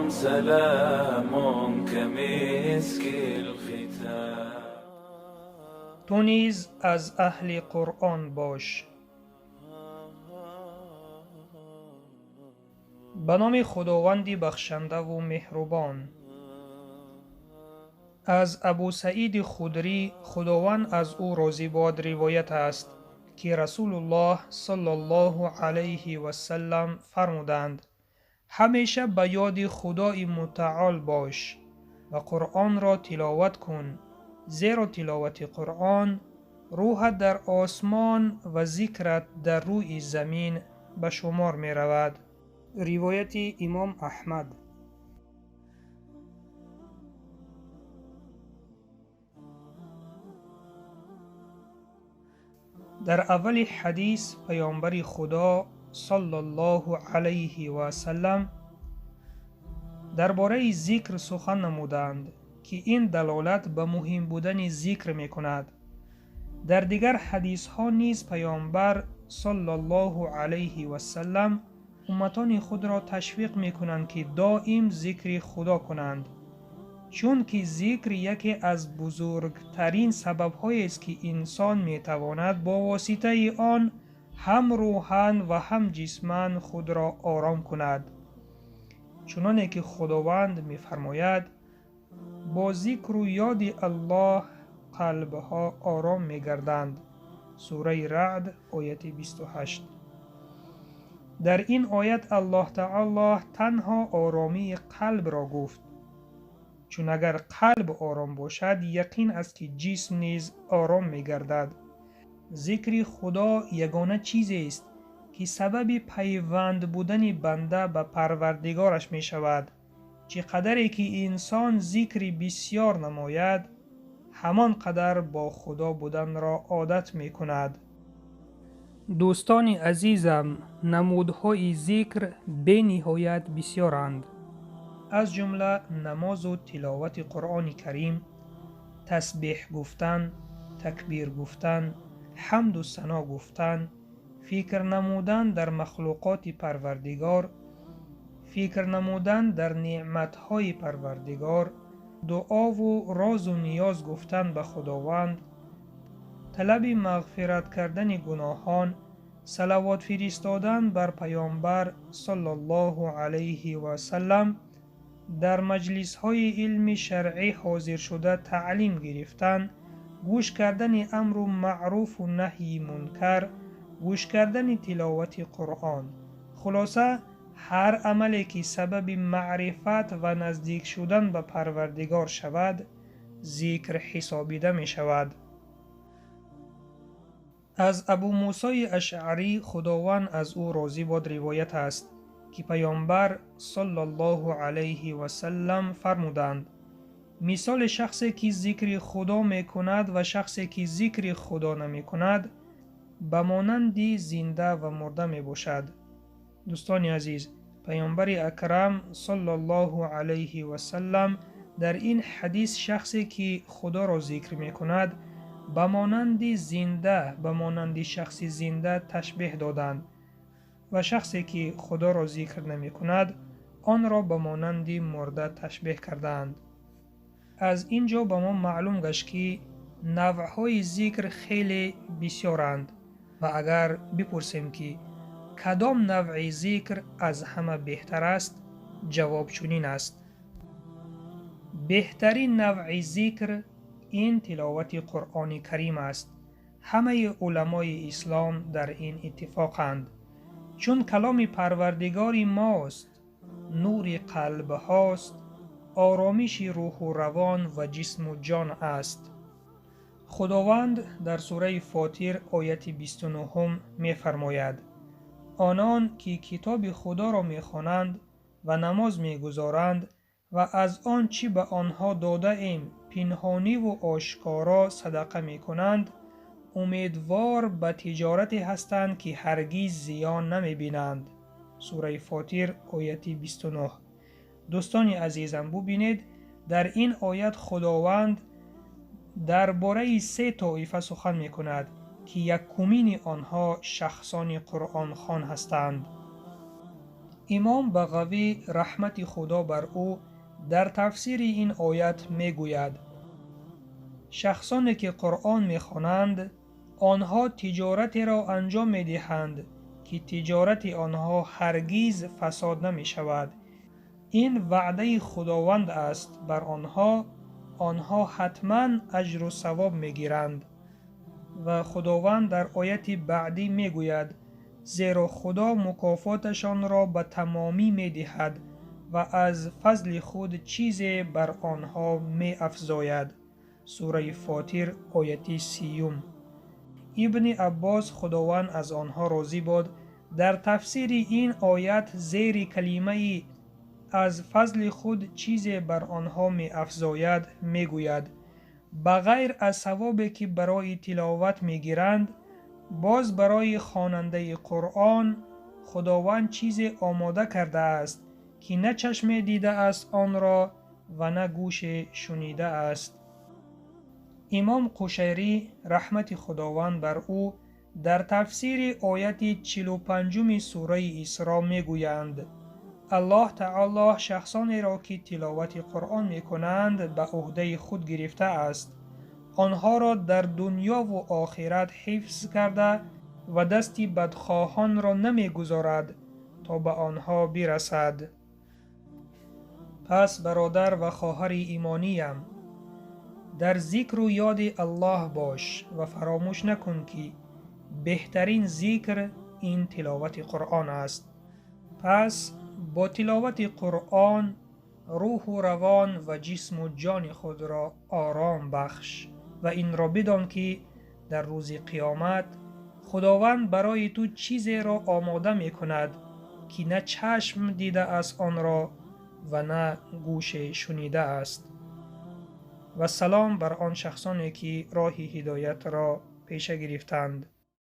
سلام كمسك الختام. Ту низ аз аҳли Қуръон бош. Ба номи Худованди бахшандаву меҳрубон. Аз Абусаиди Худрӣ, Худованд аз ӯ розӣ бод, ривоят аст, ки Расулуллоҳ саллаллоҳу алайҳи васаллам фармуданд: ҳамеша ба ёди Худои Мутаол бош ва Қуръонро тиловат кун, зеро тиловати Қуръон рӯҳат дар осмон ва зикрат дар рӯи замин ба шумор меравад. Ривояти Имом Аҳмад. Дар аввали ҳадис Паёмбари Худо саллаллоҳу алайҳи васаллам дар бораи зикр сухан намуданд, ки ин далолат ба муҳим будани зикр мекунад. Дар дигар ҳадисҳо низ Паёмбар саллаллоҳу алайҳи васаллам умматони худро ташвиқ мекунанд, ки доим зикри Худо кунанд, чунки зикр яке аз бузургтарин сабабҳоест, ки инсон метавонад бо воситаи он ҳам рӯҳан ва ҳам ҷисман худро ором кунад. Чуноне ки Худованд мефармояд: бо зикру ёди Аллоҳ қалбҳо ором мегарданд. Сураи Раъд, ояти 28. Дар ин оят Аллоҳ Таоло танҳо оромии қалбро гуфт, чун агар қалб ором бошад, яқин аст, ки ҷисм низ ором мегардад. Зикри Худо ягона чизест, ки сабаби пайванд будани банда ба Парвардигораш мешавад. Чӣ қадаре ки инсон зикри бисьёр намояд, ҳамон қадар бо Худо буданро одат мекунад. Дӯстони азизам, намудҳои зикр бениҳоят бисьёранд, аз ҷумла намозу тиловати Қуръони Карим, тасбеҳ гуфтан, такбир гуфтан, ҳамду сано гуфтан, фикр намудан дар махлуқоти Парвардигор, фикр намудан дар неъматҳои Парвардигор, дуову розу ниёз гуфтан ба Худованд, талаби мағфират кардани гуноҳон, салавот фиристодан бар Паёмбар саллаллоҳу алайҳи васаллам, дар маҷлисҳои илми шаръӣ ҳозир шуда таълим гирифтан, гӯш кардани амру маъруфу наҳйи мункар, гӯш кардани тиловати Қуръон. Хулоса, ҳар амале ки сабаби маърифат ва наздик шудан ба Парвардигор шавад, зикр ҳисобида мешавад. Аз Абумусои Ашъарӣ, Худованд аз ӯ розӣ бод, ривоят аст, ки Паёмбар саллаллоҳу алайҳи васаллам фармуданд: мисоли шахсе ки зикри Худо мекунад ва шахсе ки зикри Худо намекунад ба монанди зинда ва мурда мебошад. Дӯстони азиз, Паёмбари Акрам саллаллоҳу алайҳи васаллам дар ин ҳадис шахсе ки Худоро зикр мекунад ба монанди зинда, ба монанди шахси зинда ташбеҳ доданд ва шахсе ки Худоро зикр намекунад онро ба монанди мурда ташбеҳ кардаанд. Аз ин ҷо ба мо маълум гашт, ки навъҳои зикр хеле бисёранд ва агар бипурсем, ки кадом навъи зикр аз ҳама беҳтар аст, ҷавоб чунин аст: беҳтарин навъи зикр ин тиловати Қуръони Карим аст. Ҳамаи уламои ислом дар ин иттифоқанд, чун каломи Парвардигори мост, нури қалбҳост, оромиши рӯҳу равон ва ҷисму ҷон аст. Худованд дар сураи Фотир, ояти 29-ум мефармояд: онон ки китоби Худоро мехонанд ва намоз мегузоранд ва аз он чӣ ба онҳо додаем пинҳониву ошкоро садақа мекунанд, умедвор ба тиҷорате ҳастанд, ки ҳаргиз зиён намебинанд. Сураи Фотир, ояти 29. Дӯстони азизам, бубинед, дар ин оят Худованд дар бораи се тоифа сухан мекунад, ки якумини онҳо шахсони қуръонхон ҳастанд. Имом Бағавӣ, раҳмати Худо бар ӯ, дар тафсири ин оят мегӯяд: шахсоне ки Қуръон мехонанд, онҳо тиҷоратеро анҷом медиҳанд, ки тиҷорати онҳо ҳаргиз фасод намешавад. Ин ваъдаи Худованд аст бар онҳо, онҳо ҳатман аҷру савоб мегиранд. Ва Худованд дар ояти баъдӣ мегӯяд: зеро Худо мукофоташонро ба тамомӣ медиҳад ва аз фазли худ чизе бар онҳо меафзояд. Сураи Фотир, ояти 30. Ибни Аббос, Худованд аз онҳо розӣ бод, дар тафсири ин оят зери калимаи аз фазли худ чизе бар онҳо меафзояд мегӯяд: ба ғайр аз савобе ки барои тиловат мегиранд, боз барои хонандаи Қуръон Худованд чизе омода кардааст, ки на чашме дидааст онро ва на гӯше шунидааст. Имом Қушайрӣ, раҳмати Худованд бар ӯ, дар тафсири ояти 45-уми сураи Исро мегӯянд: Аллоҳ таоло шахсонеро ки тиловати Қуръон мекунанд ба ӯҳдаи худ гирифтааст, онҳоро дар дунёву охират ҳифз карда ва дасти бадхоҳонро намегузорад то ба онҳо бирасад. Пас бародар ва хоҳари имониям, дар зикру ёди Аллоҳ бош ва фаромӯш накун, ки беҳтарин зикр ин тиловати Қуръон аст. Пас бо тиловати Қуръон рӯҳу равон ва ҷисму ҷони худро ором бахш ва инро бидон, ки дар рӯзи қиёмат Худованд барои ту чизеро омода мекунад, ки на чашм дидааст онро ва на гӯше шунидааст. Ва салом бар он шахсоне, ки роҳи ҳидоятро пеша гирифтанд.